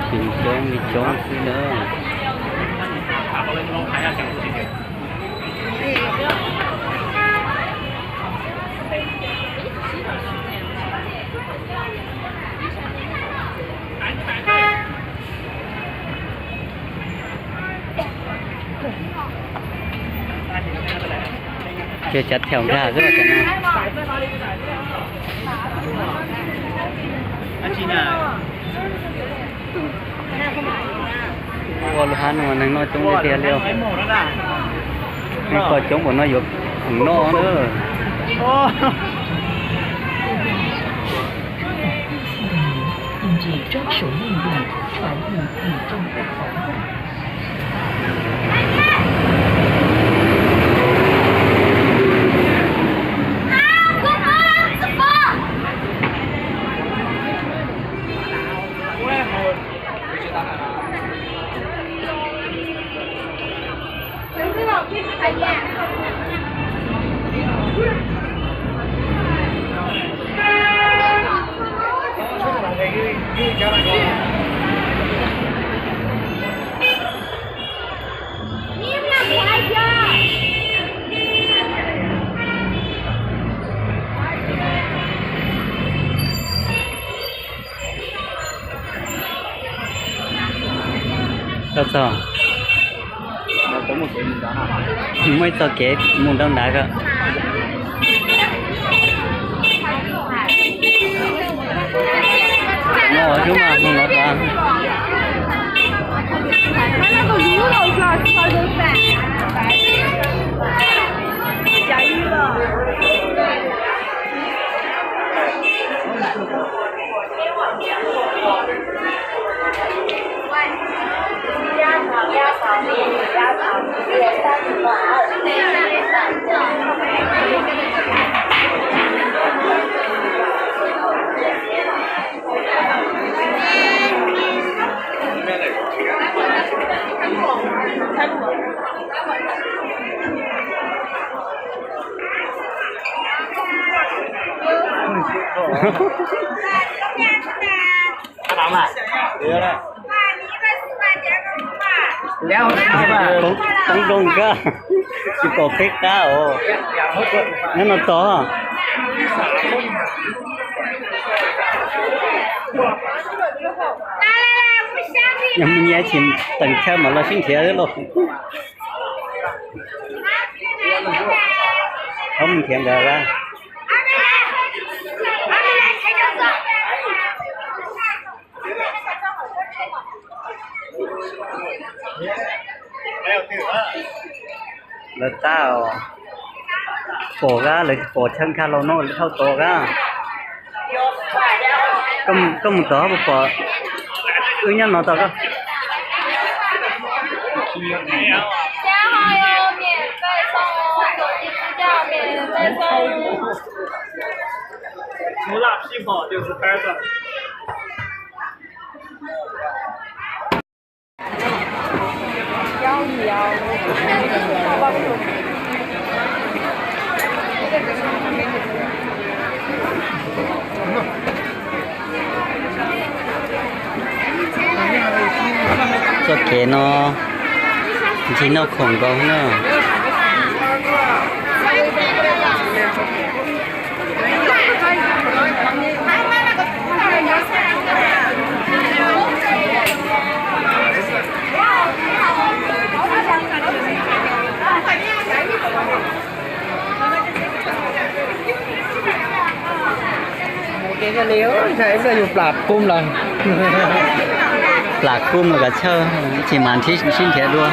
Coob li coob xwb na. Ces cav theem nkag xwb los cov no. Ua lub hab no neeg noj coob tiag tiag li. Neeg noj coob npaum no yuav khoom noj na. Tau txog. Muaj ib txoj kev mus rau nrad ko. No xwb mas mus no tod. Toob roob koj, tsis pom peb qab os. Nyob no tod. Yog mus nyiam tsis teem chaw mam los sib nrhiav lauj. Thaum mus nrhiav ntawd a. Lawv tab pom kab, lawv tsis pom chaw nkag los no lawv thauj tod kab. Koj mus tod puas pom? Wb nyob no tod koj. Txoj kev no ntxim noj khoom nkaus na. Plam kuj los kav chawj, tsis mas sib nrhiav dua.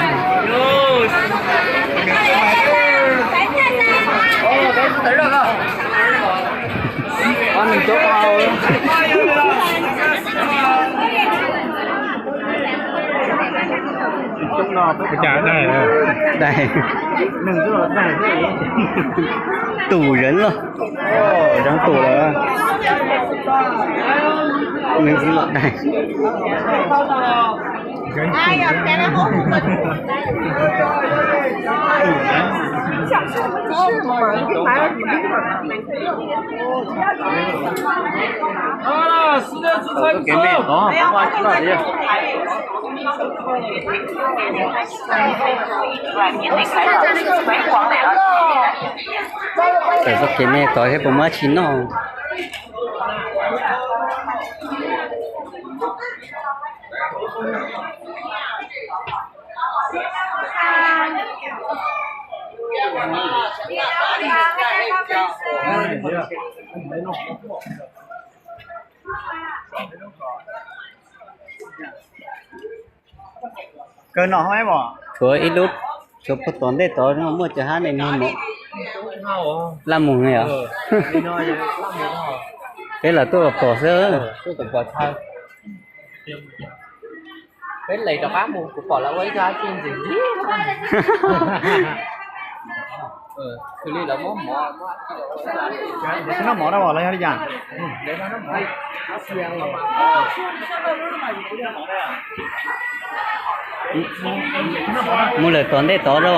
Tus zeev los, zeev tus lawm. Nws los daig. 哎呀，别人好。你想吃什么就吃什么嘛，你就买了什么拎吧。好了，十点之前走。 Tawm txoj kev me tod thiab puas muaj dab tsi noj? Kawg no, tshuav ib lub, tshuav puag tom ntej tod no muaj cov hab ne, laj mus yom. Peb los tuaj pom xwb. Peb lees rov qab mus kuv pom lawv ua ib co dab tsi ntxim ntxim. Noj mov na los yog li cas? Mus lawm tom ntej tod rau.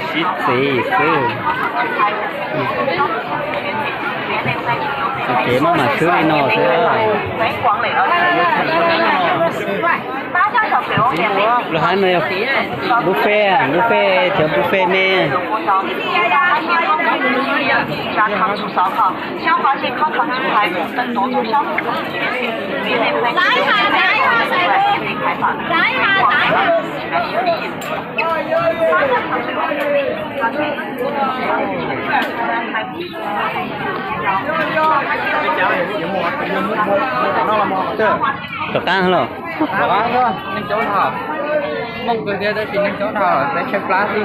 Sib txiv xwb. Ces maj mam swb li no xwb. Los hab no yog buffet, buffet, cov buffet me. Rov qab los. Rov qab, neeg coob dhau. Mooj kawg thiab tab sis neeg coob dhau, peb tshaib plab xwb.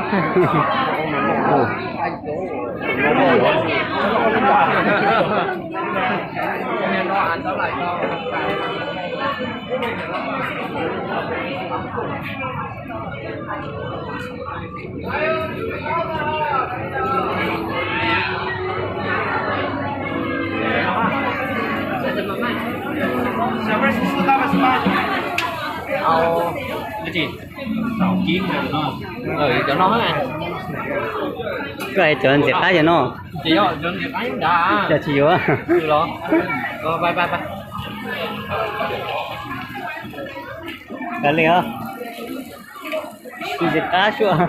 Koj hais cov ntxim qab yog no. Cov tsis yuav. Kav liam os. Ntxim qab suaj.